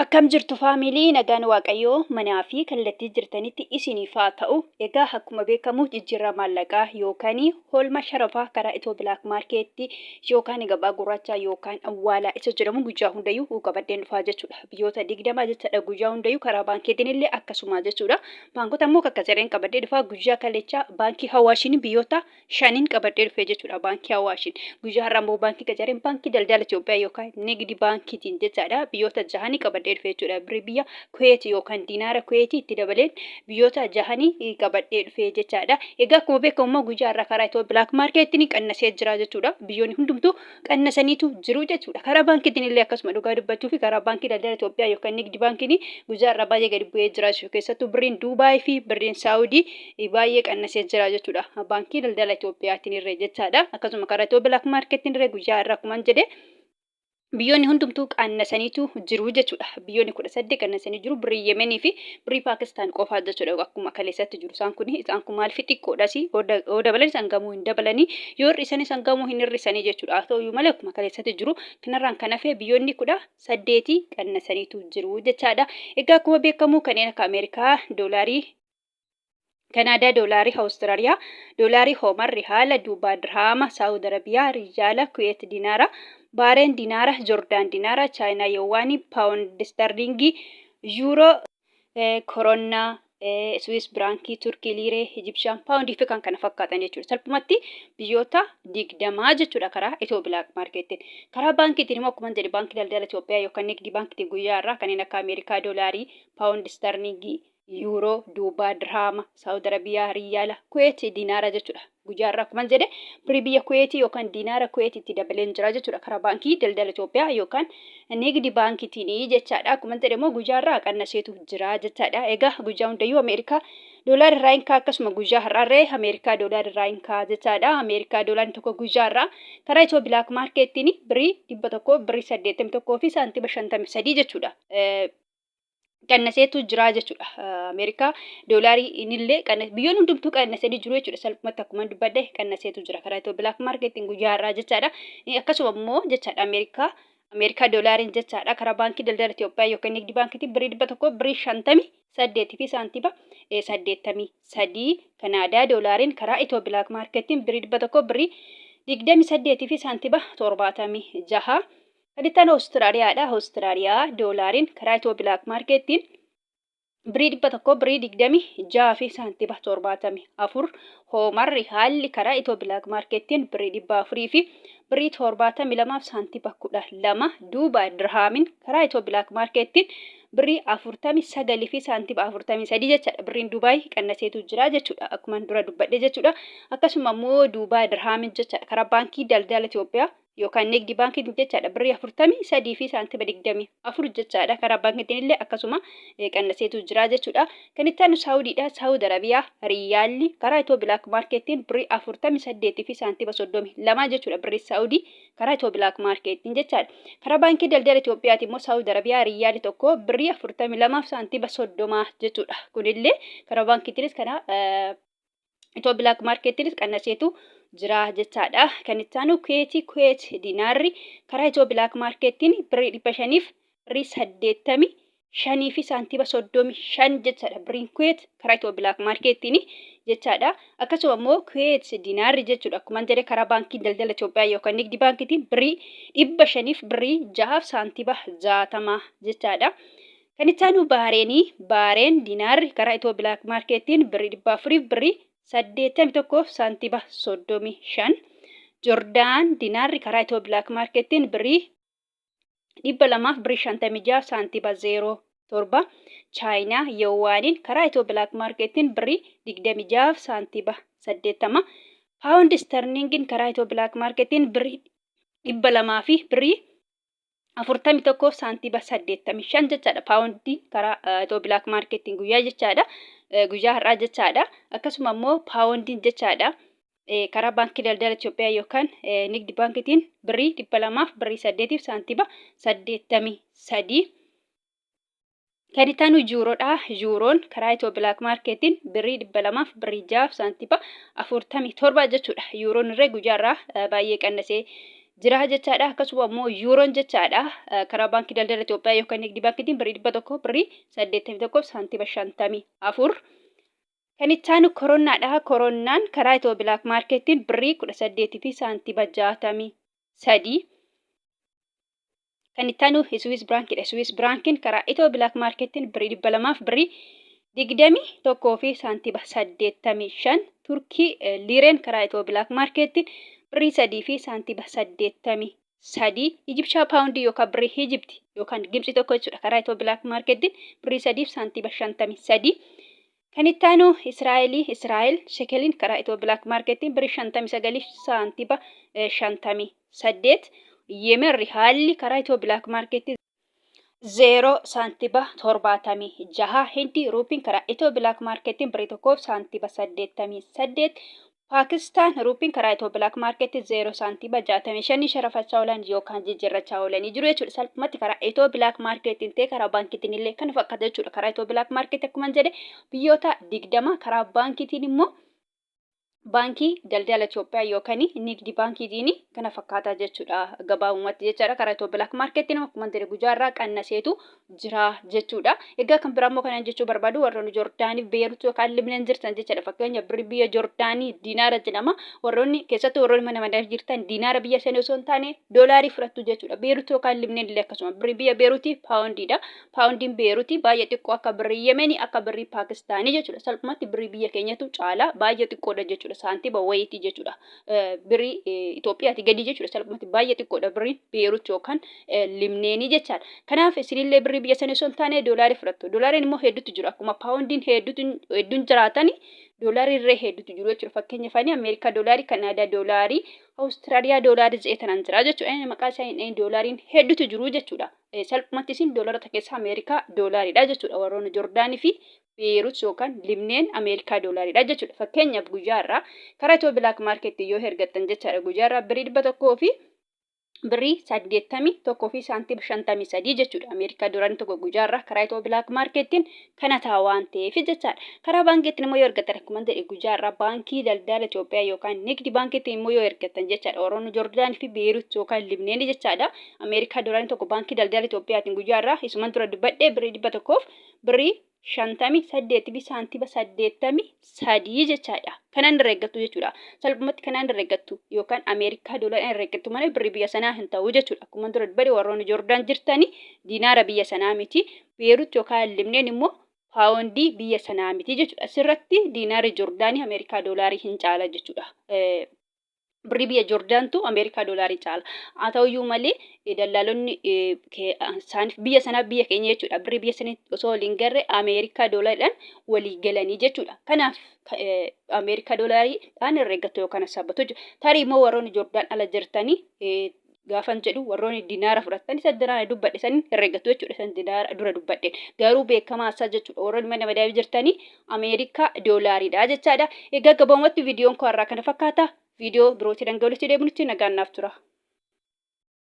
Akkam jirtu family, nagaan Waaqayyoo manaa fi kallattii jirtanitti isiniif haa ta'u. Egaa akkuma beekamu jijjiirraa maallaqaa yookaan hoolma sharafaa karaa Itoo Black Market yookaan gabaa gurraachaa yookaan awwaalaa isa jedhamu guyyaa hundayyuu qabadheen dhufaa jechuudha. Biyyoota 20 jechaadha guyyaa hundayyuu, karaa baankiitiin illee akkasuma jechuudha. Baankota immoo kakka jedheen qabadhee dhufaa. Guyyaa kaleechaa baankii Hawaashiin biyyoota shaniin qabadhee dhufe jechuudha baankii Hawaashiin. Guyyaa har'aa immoo baankii Qacareen, baankii daldala Itoophiyaa yookaan Nigdi baankiitiin jechaadha. Biyyoota jahanii qabadhee dhufe jechuudha. Birrii biyya Kuweet yookaan diinaara Kuweetii itti dabaleen biyyoota jahanii qabadhee dhufe jechaadha. Egaa akkuma beekamu immoo guyyaa har'aa karaa Itoo Black Marketiin qannasee jira jechuudha. Biyyoonni hundumtuu qannasaniitu jiru jechuudha. Karaa baankiitiin illee akkasuma, dhugaa dubbachuu fi karaa baankii daldala Itoophiyaa yookaan Nigdi baankiin guyyaa har'aa baay'ee gadi bu'ee jira jechuudha. Keessattuu birriin Duubaay fi birriin Saawudii baay'ee qannasee jira jechuudha. Baankii daldala Itoophiyaatiin irree jechaadha. Akkasuma karaa Itoo Black Marketiin irree guyyaa har'aa akkuma jedhe biyyoonni hundumtuu qannasaniitu jiru jechuudha. Biyyoonni 18 qannasanii jiru. Birrii Yemenii fi birrii Paakistaan qofaa jechuudha. Akkuma kaleessatti jiru isaan kun. Isaan kun maaliif xiqqoodhas, yoo dabalan isaan gamuu hin dabalanii, yoo hir'isan isaan gamuu hin hir'isanii jechuudha. Haa ta'uyyuu malee akkuma kaleessatti jiru. Kanarraan kan hafe biyyoonni 18 qannasaniitu jiru jechaadha. Egaa akkuma beekamu kanneen akka Ameerikaa doolaarii, Kanaadaa doolaarii, Awustiraaliyaa doolaarii, Hoomar rihaala, Duubaa dirhaama, Saawud Arabiyaa riyaala, Kuweet dinaara, Baareen dinaara, Jordaan dinaara, Chaayinaa yowaanii, Paawundi istarliingii, Yuuroo, Koronnaa, Swiss biraankii, Turkii liiree, Ijibshaan paawundii fi kan kana fakkaatan jechuudha. Salphumatti biyyoota 20 jechuudha karaa Itoo Black Marketiin. Karaa baankiitiin immoo akkuma jedhe baankii daldala Itoophiyaa yookaan Nigdi baankiitiin guyyaa irraa kanneen akka Ameerikaa doolaarii, Paawundi istarliingii, Yuuroo, Duubaa Dirhaama, Saawud Arabiyaa Riyaala, Kuweet Diinaara jechuudha. Guyyaa irraa akkuma jedhe birrii biyya Kuweetii yookaan diinaara Kuweetitti dabaleen jira jechuudha. Karaa baankii daldala Itoophiyaa yookaan Nigdi baankiitiin jechaadha. Akkuma jedhe immoo guyyaa irraa qannaseetu jira jechaadha. Egaa guyyaa hundayyuu Ameerikaa doolaarri irraa hin ka'a, akkasuma guyyaa har'aarree Ameerikaa doolaarri irraa hin ka'a jechaadha. Ameerikaa doolaarri tokko guyyaa irraa karaa Itiyoo Black Marketiin birrii 100 birrii 81 fi saantima 53 jechuudha. Qannaseetu jira jechuudha. Ameerikaa doolaarii inillee biyyoonni hundumtuu qannasanii jiru jechuudha. Salphumatti akkuma dubbadhe qannaseetu jira karaa Itiyoo Black Marketiin guyyaa har'aa jechaadha. Akkasuma immoo jechaadha Ameerikaa doolaariin jechaadha karaa baankii daldala Itoophiyaa yookaan Nigdi baankiitiin birrii 100 birrii 58 fi saantima 83. Kanaadaa doolaariin karaa Itiyoo Black Marketiin birrii 100 birrii 28 fi saantima 76. Kan itti aanu Awustiraaliyaadha. Awustiraaliyaa doolaariin karaa Itiyoo Black Marketiin birrii 100 birrii 26 fi saantima 74. Hoomarri haalli karaa Itiyoo Black Marketiin birrii 400 fi birrii 72 fi saantima 12. Duuba dirhaamin karaa Itiyoo Black Marketiin birrii 49 fi saantima 43 jechaadha. Birriin Dubaay qannaseetu jira jechuudha. Akkuma dura dubbadhe jechuudha. Akkasuma immoo Duubaa dirhaamin jechaadha. Karaa baankii daldala Itoophiyaa yookaan Nigdi baankiitiin jechaadha birrii 43 fi saantima 24 jechaadha. Karaa baankiitiin illee akkasuma qannaseetu jira jechuudha. Kan itti aanu Saawudiidha. Saawud Arabiyaa riiyaalli karaa Itoo Black Marketiin birrii 48 fi saantima 32 jechuudha, birrii Saawudii karaa Itoo Black Marketiin jechaadha. Karaa baankii daldala Itoophiyaati immoo Saawud Arabiyaa riiyaalli tokko birrii 42 fi saantima 30 jechuudha. Kunillee karaa baankiitiinis kana Itoo Black Marketiinis qannaseetu jira jechaadha. Kan itti aanu Kuweetii. Kuweet dinaarri karaa Itoo Black Marketiin birrii 500f birrii 85 fi saantima 35 jechaadha. Birriin Kuweet karaa Itoo Black Marketiin jechaadha. Akkasuma immoo Kuweet dinaarri jechuudha. Akkuma jedhe karaa baankii daldala Itoophiyaa yookaan Nigdi baankiitiin birrii 500f birrii 6f saantima 60 jechaadha. Kan itti aanu Baareenii. Baareen dinaarri karaa Itoo Black Marketiin birrii 400f birrii 81 saantima 35. Jordaan dinaarri karaa Itoo Black Marketiin birrii 200f birrii 56 saantima 07. Chaayinaa Yowaaniin karaa Itoo Black Marketiin birrii 26 saantima 80. Paawundi Sterlingin karaa Itoo Black Marketiin birrii 200 fi birrii 41 saantima 85 jechaadha. Paawundii karaa Itoo Black Marketiin guyyaa jechaadha. Guyyaa har'aa jechaadha. Akkasuma immoo paawundiin jechaadha. Karaa baankii daldala Itoophiyaa yookaan Nigdi baankiitiin birrii 200f birrii 8f saantima 83. Kan itti aanu yuuroodha. Yuuroon karaa Itoo Black Marketiin birrii 200f birrii 6f saantima 47 jechuudha. Yuuroon irree guyyaa irraa baay'ee qannasee jira jechaadha. Akkasuma immoo yuuroon jechaadha karaa baankii daldala Itoophiyaa yookaan nigdi baankiitiin birrii 100 birrii 81 saantima 54. Kan itti aanu koronnaadha. Koronnaan karaa Itiyoo Bilaak Maarkeettiin birrii 18 fi saantima 63. Kan itti aanu Swiss Biraankiidha. Swiss Biraankiin karaa Itiyoo Bilaak Maarkeettiin birrii 200 fi birrii 21 fi saantima 85. Turkii Liireen karaa Itiyoo Bilaak Maarkeettiin birrii 3 fi saantima 83. Ijibshaa Paawundii yookaan birrii Hijibti yookaan Gibxi tokko jechuudha. Karaa Itiyoo Bilaak Maarkeettiin birrii 3 fi saantima 53. Kan itti aanu Israa'elii Israa'el shekeliin karaa Itiyoo Bilaak Maarkeettiin birrii 59 fi saantima 58. Yemen Rihaalli karaa Itiyoo Bilaak Maarkeettiin 0 saantima 76. Hindi Ruupiin karaa Itiyoo Bilaak Maarkeettiin birrii 1 fi saantima 88. Paakistaan Ruupiin karaa Itiyoo Bilaak Maarkeetti 0 saantima 65 sharafachaa oolan yookaan jijjiirrachaa oolanii jiru jechuudha. Salphumatti karaa Itiyoo Bilaak Maarkeettiin ta'e karaa baankiitiin illee kana fakkaata jechuudha. Karaa Itiyoo Bilaak Maarkeetti akkuma jedhe biyyoota 20, karaa baankiitiin immoo baankii daldala Itoophiyaa yookaan nigdi baankiitiin kana fakkaata jechuudha. Gabaabumatti jechaadha. Karaa Itiyoo Bilaak Maarkeettiin akkuma jedhe guyyaa irraa qannaseetu jira jechuudha. Egaa kan biraa immoo kanan jechuu barbaadu warroonni Joordaanii Beerut yookaan Libnaan jirtan jechuudha. Fakkeenya birri biyya Joordaanii diinaara jedhama. Warroonni keessattuu warroonni mana madaa jirtan diinaara biyya sanii osoo hin taane doolaarii fudhattu jechuudha. Beerut yookaan Libnaan illee akkasuma birri biyya Beerutii paawundiidha. Paawundiin Beerutii baay'ee xiqqoo akka birrii Yemenii akka birrii Paakistaanii jechuudha. Salphumatti birrii biyya keenyatu caala baay'ee xiqqoodha jechuudha. Saantima wayiitii jechuudha. Birrii Itoophiyaati gadi jechuudha. Salphumatti baay'ee xiqqoodha birriin Beerut yookaan Libneenii jechaadha. Kanaaf isinillee birrii biyya sanii osoo hin taane doolaarii fudhattu. Doolaariin immoo hedduutu jiru. Akkuma paawundiin hedduun jiraatani doolaarii illee hedduutu jiru jechuudha. Fakkeenyaaf ani Ameerikaa doolaarii, Kanaadaa doolaarii, Awustiraaliyaa doolaarii jedhee tanaan jira jechuudha. Inni maqaa isaa hin dhahin doolaariin hedduutu jiru jechuudha. Salphumatti isin doolaarota keessaa Ameerikaa doolaariidha jechuudha. Warroonni Joordaanii fi Beerut yookaan Libneen Ameerikaa doolaariidha jechuudha. Fakkeenyaaf guyyaa irraa karaa Itiyoo Bilaak Maarkeetti yoo ergattan jechaadha. Guyyaa irraa birrii 100 fi birrii 81 fi saantima 53 jechuudha. Ameerikaa doolaariin tokko guyyaa irraa karaa Itiyoo Bilaak Maarkeettiin kana ta'a waan ta'eef jechaadha. Karaa baankiitti immoo yoo ergattan akkuma jedhe guyyaa irraa baankii daldala Itoophiyaa yookaan nigdi baankiitti immoo yoo ergattan jechaadha. Warroonni Joordaan fi Beerut yookaan Libneen jechaadha. Ameerikaa doolaariin tokko baankii daldala Itoophiyaatiin guyyaa irraa isuman dura dubbadhee birrii 100f birrii 58 fi saantima 83 jechaadha. Kanaan irra eeggattu jechuudha. Salphumatti kanaan irra eeggattu yookaan Ameerikaa doolaaraan irra eeggattu malee birrii biyya sanaa hin ta'u jechuudha. Akkuma dura dubbadhe warroonni Joordaan jirtani diinaara biyya sanaa miti. Beerut yookaan Libneen immoo paawondii biyya sanaa miti jechuudha. Asirratti diinaarri Joordaanii Ameerikaa doolaarii hin caala jechuudha. Birrii biyya Joordaantu Ameerikaa doolaarii caala. Haa ta'uyyuu malee dallaalonni isaaniif biyya sanaa biyya keenya jechuudha. Birrii biyya sanii osoo waliin garre Ameerikaa doolaariidhaan walii galanii jechuudha. Kanaaf Ameerikaa doolaariidhaan herreeggattu yookaan hassaabbatu jechuudha. Tarii immoo warroonni Joordaan ala jirtanii gaafan jedhu warroonni dinaara fudhattan isa dinaara dubbadhe san herreeggattu jechuudha. Isan dinaara dura dubbadhe garuu beekamaa isaa jechuudha. Warroonni mana madaamii jirtanii Ameerikaa doolaariidha jechaadha. Egaa gabaabumatti viidiyoon koo har'aa kana fakkaata. Viidiyoo birootti dhangala'utti deebinutti nagaan naaf tura.